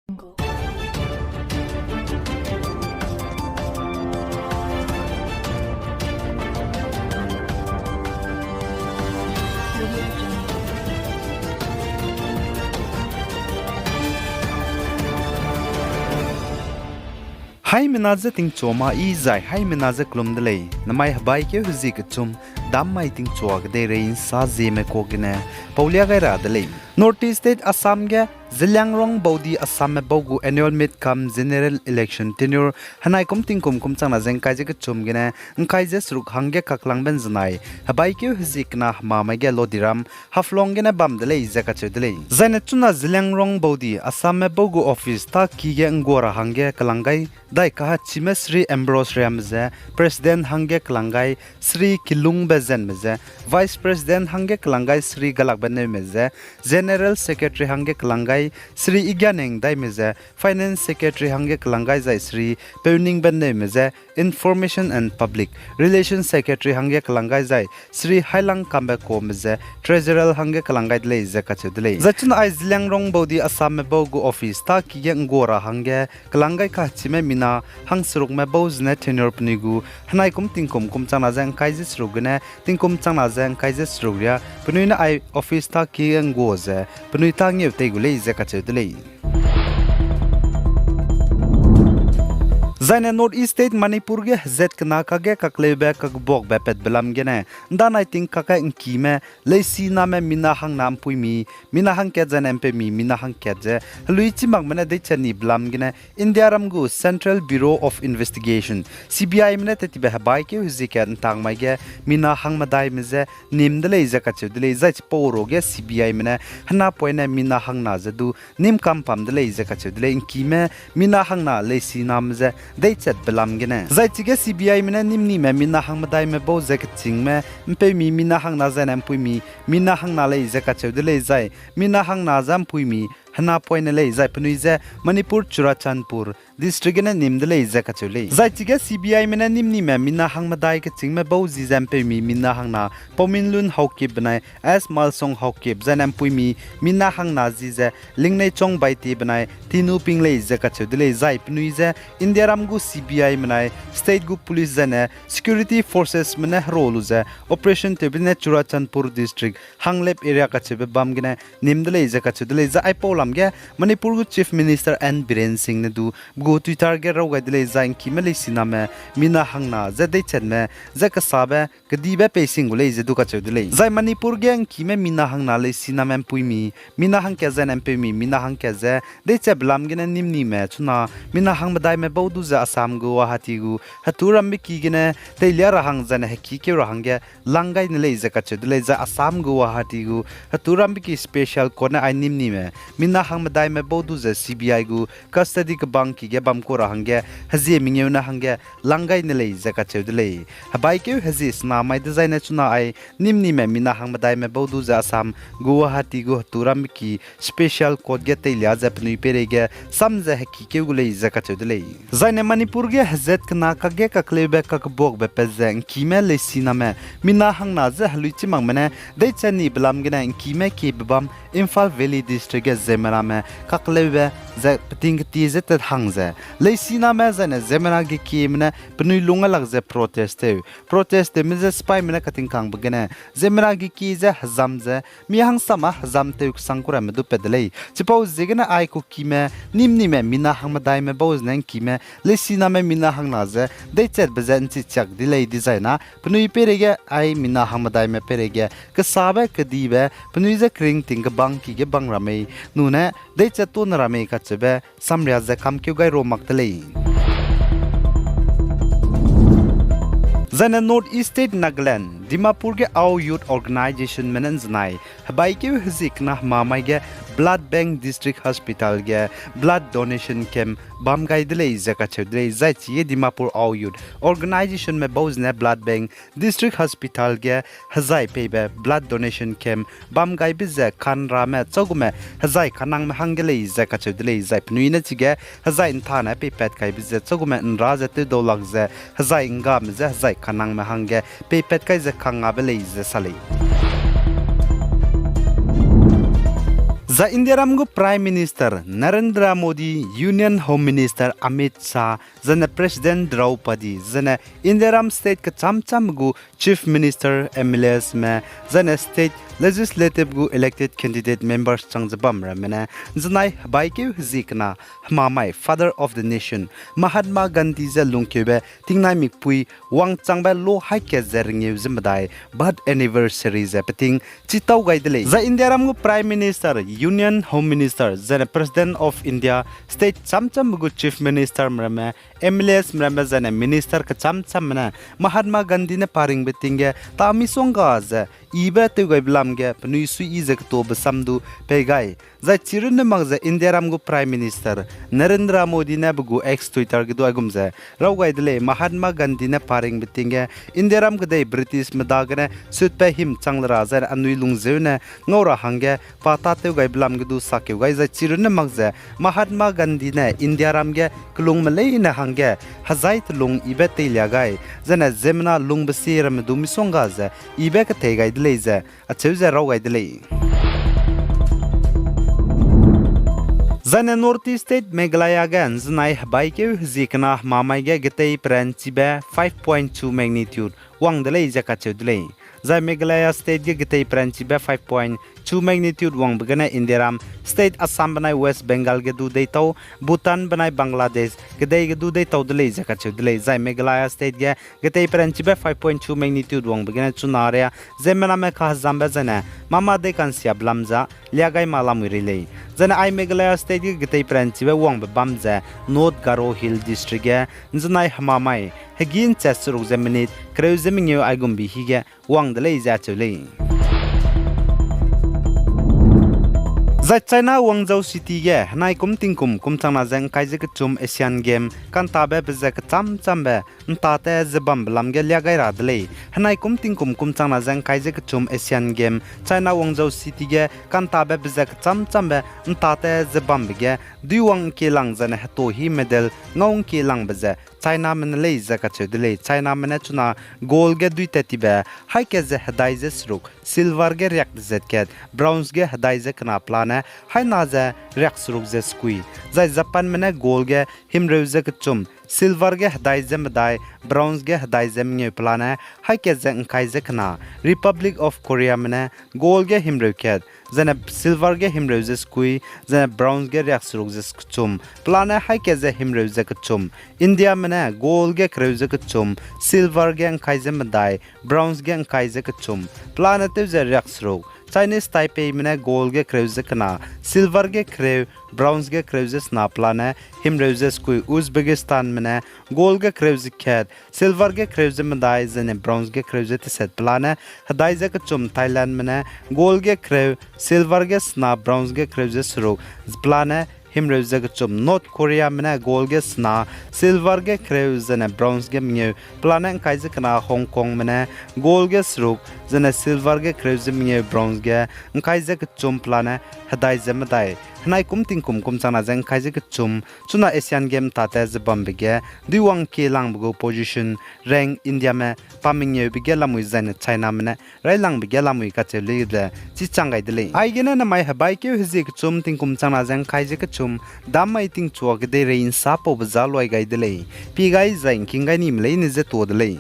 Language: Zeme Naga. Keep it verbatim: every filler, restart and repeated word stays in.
Haimena je tingchua ma i zai haimena je kelum de lei. Namai hebaikeu hezie kechum, dam mai tingchua kedeirei ’nsa zieme kuak gene paulia gai ra de lei. North East State Assam ge Zeliangrong Baudi Assamme bau gu annual meet cum general election tenure henai kum tingkum kum changna ze ’ngkai ze kechum gene ’ngkai ze seruk hangge kaklangbe ’nzenai, hebaikeu hezie kena hemamai ge Lodiram, Haflong gene bam de lei ze kacheu de lei. Zaine chuna Zeliangrong Baudi Assamme bau gu office tâki ge ’nggua ra hangge kelang gai dai kahachime Shri Ambrose Riamme je, President hangge kelang gai Shri Kilungbe Zenme je, Vice President hangge kelang gai Shri Galakbe Neume je, General Secretary hangge kelang gai Shri Igianeng Daime je, Finance Secretary hangge kelang gai zai Shri Peuningbe Neume je, Information and Public Relations Secretary hangge kelang gai zai Shri Hailangkambe Kome je, Treasurer hangge kelang gai de lei ze kacheu de lei. Zai chuna ai Zeliangrong Baudi Assamme bau gu office tâki ge ’nggua ra hangge kelang gai kahachime mina hangserukme bau zene tenure penui gu henai kum tingkum kum changna ze ’ngkai ze seruk gene tingkum changna ze ’ngkai ze seruk ria penui ne ai office tâki ge ’nggua ze penui tâ ngeu tei gu lei ze kacheu de lei. Zaine North East State Manipur ge hezat kena kakge kakleube kakbuakbe patbe lam gene ’ndanai ting kakge ’ngkime leisiname mina hangna ’mpuimi mina hangkat zaine ’mpeumi mina hangkat ze heluichimakme ne deichat nibe lam gene Indiaram gu Central Bureau of Investigation, C B I me ne tettibe hebaikeu hezie kat ’ntangmai ge mina hangmedaime je nîm de lei ze kacheu de lei. Zai chipau ruage C B I me ne henapoine mina hangna ze du nîm kampam de lei ze kacheu de lei. ’Ngkime mina hangna leisiname je deichatbe lam gene. Zai chige C B I me ne nîmnime mina hangmedaime bau ze kechîngme ’mpeumi mina hangna zaine ’mpuimi mina hangna lei ze kacheu de lei. Zai mina hangna ze ’mpuimi henapoine lei zai penui je Manipur Churachandpur district gene nîm de lei ze kacheu lei. Zai chige C B I me ne nîmnime mina hangmedai kechîngme bau ji ze ’mpeumi mina hangna Pauminlun Haokip benai S Malsong Haokip zaine ’mpuimi mina hangna ji ze Lingneichong Baite benai Tinuping lei ze kacheu de lei. Zai penui je Indiaram gu C B I menai state gu police zaine security forces me ne hera lu ze operation tewbe ne Churachandpur district Hanglep area kacheube bam gene nîm de lei ze kacheu de lei. Zai aipau lam ge Manipur gu Chief Minister N Biren Singh ne du pe gu Twitter ge raw gai de lei zai ’ngkime leisiname mina hangna ze deichatme ze kesabe kedibe peising gu lei ze du kacheu de lei. Zai Manipur ge ’ngkime mina hangna leisiname ’mpuimi mina hangkat zaine ’mpeumi mina hangkat ze deichatbe lam gene nîmnime chuna mina hangmedaime bau du ze Assam gu Guwahati gu hetu rambe ki gene teilia ra hang zaine hekîkeu ra hangge lang gai ne lei ze kacheu de lei. Zai Assam gu Guwahati gu hetu rambe ki special court ne ai nîmnime mina hangmedaime bau du ze C B I gu custody kebang ki ge bam ku ra hangge hezie mengeu ne hangge lang gai ne lei ze kacheu de lei. Hebaikeu hezie sena mai dezaine chuna ai nîmnime mina hangmedaime bau du ze Assam gu Guwahati gu hetu rambe ki special court ge teilia ze penui peireige sam ze hekîkeu gu lei ze kacheu de lei. Zaine Manipur ge hezat kena kakge kakleube kakbuakbe pat ze ’ngkime leisiname mina hangna ze heluichimakme ne deichat nibe lam gene ’ngkime kiebe bam Imphal Valley District ge ziemmename kakleube ze peting ketie ze tat hang ze leisiname zaine ziemmena gekieme ne penui lung lak ze protest tew. Protest tewme je sipaime ne katingkangbe gene ziemmena gekie ze hezam ze mi hangsama hezam tew kesang ku ramme du pat de lei. Chipau ziegene ai Kukime nîmnime mina hangmedaime bau zene ’ngkime leisiname mina hangna ze deichatbe ze ’nchichiak di lei dizai na penui peireige ai mina hangmedaime peireige kesabe kedibe penui je keringting kebang ki ge bang ra mei nune deichat tune ra mei kacheube samria ze kamkeu gai ro mak de lei. Zaine North East State Nagaland, Dimapur ge Ao Youth Organizationme ne ’nzenai hebaikeu hezie kena hemamai ge Blood Bank District Hospital ge blood donation camp bam gai de lei ze kacheu de lei. Zai chige Dimapur Ao Youth Organizationme bau zene Blood Bank District Hospital ge hezai peibe blood donation camp bam gaibe ze kanrame chagume hezai kanangme hangge lei ze kacheu de lei. Zai penui ne chige hezai ’ntane peipat kaibe ze chagume ’nra ze tewdau lak ze hezai ’nggame je hezai kanangme hangge peipat kai ze kangngabe lei ze sa lei. Zai Indiaram gu Prime Minister Narendra Modi, Union Home Minister Amit Shah, zene President Draupadi, zene Indiaram state kecham cham gu Chief Minister, M L As me, zene state legislative gu elected candidate members chang ze bam ramme ne, zenai hebaikeu hezie kena hemamai, Father of the Nation, Mahatma Gandhi ze lungkeube tingnai mikpui wangchangbe lo haî kat ze rengeu ze medai birth anniversary ze peting chitau gai de lei. Zai Indiaram gu Prime Minister, Union Home Minister, zene President of India, state cham chambe gu Chief Minister meramme, M L As meramme zene minister kecham chamme ne Mahatma Gandhi ne paringbe ting ge ta misongga ze ibe tewgaibe lam ge penui suiyi ze ketobe sam du pei gai. Zai chirunne mak ze Indiaram gu Prime Minister Narendra Modi ne pe gu X Twitter ge du aigum ze raw gai de lei: Mahatma Gandhi ne paringbe ting ge Indiaram kedei Britishme dagene sutbe himchang le ra zai anui lungzeu ne ngau ra hangge pa tâtewgaibe lam ge du sakeu gai. Zai chirunne mak ze Mahatma Gandhi ne Indiaram ge kelungme leine hangge hezai telung ibe teilia gai, zene ziemmena lungbe si ramme du misongga ze ibe ketei gai de lei ze acheu ze raw gai de lei. Zaine North East State Meghalaya ge ’nzenai hebaikeu hezie kena hemamai ge getei peranchibe five point two magnitude wang de lei ze kacheu de lei. Zai Meghalaya State ge getei peranchibe five point two magnitude wangbe gene Indiaram state Assam benai West Bengal ge du deitau, Bhutan benai Bangladesh kedei ge du deitau de lei ze kacheu de lei. Zai Meghalaya State ge getei peranchibe five point two magnitude wangbe gene chuna area ziemmename kahezambe zaine mâ mâ dei kansiabe lam ze lia gai ma lamui rei lei. Zaine ai Meghalaya State ge getei peranchibe wangbe bam ze North Garo Hill District ge ’nzenai hemamai hegî ’nchat seruk ze minute kereu ze mengeu aigumbe hige wang de lei ze acheu lei. Zai China Guangzhou City ge henai kum tingkum kum changna ze ’ngkai ze kechum Asian Game kantabe pe ze kechâm châmbe ’ntate ze bambe lam ge lia gai ra de lei. Henai kum tingkum kum changna ze ’ngkai ze kechum Asian Game China Guangzhou City ge kantabe pe ze kechâm châmbe ’ntate ze bambe ge duiwang ’ngkielang zaine heto hî medal ngau ’ngkielangbe ze Chiname ne lei ze kacheu de lei. Chiname ne chuna gold ge duitat tibe, haî kat ze hedai ze seruk, silver ge riak dezat kat, bronze ge hedai ze kena pelane haî na ze riak seruk ze sekui. Zai Japanme ne gold ge himreu ze kechum, silver ge hedai ze medai, bronze ge hedai ze mengeu pelane haî kat ze ’ngkai ze kena. Republic of Koreame ne gold ge himreu kat, zaine silver ge himreu ze sekui, zaine bronze ge riak seruk ze kechum pelane haî kat ze himreu ze kechum. Indiame ne gold ge kereu ze kechum, silver ge ’ngkai ze medai, bronze ge ’ngkai ze kechum pelane tew ze riak seruk. Chinese Taipeime ne gold ge kereu ze kena, silver ge kereu, bronze ge kereu ze sena pelane himreu ze sekui. Uzbekistanme ne gold ge kereu ze kat, silver ge kereu ze medai, zaine bronze ge kereu ze teset pelane hedai ze kechum. Thailandme ne gold ge kereu, silver ge sena, bronze ge kereu ze seruk pelane himreu ze kechum. North Koreame ne gold ge sena, silver ge kereu, zaine bronze ge mengeu pelane ’ngkai ze kena. Hong Kongme ne gold ge seruk, zaine silver ge kereu ze mengeu, bronze ge ’ngkai ze kechum pelane hedai ze medai. Henai kum tingkum kum changna ze ’ngkai ze kechum chuna Asian Game ’ntate ze bambe ge duiwang kie langbe gu position rank Indiame pa mengeube ge lamui zaine Chiname ne railangbe ge lamui kacheu lei ze chichang gai de lei. Aigene namai hebaikeu hezie kechum tingkum changna ze ’ngkai ze kechum dam mai tingchua kedeirei ’nsapaube za luai gai de lei. Pie gai zai ’ngking gai nime leine ze tuâ de lei.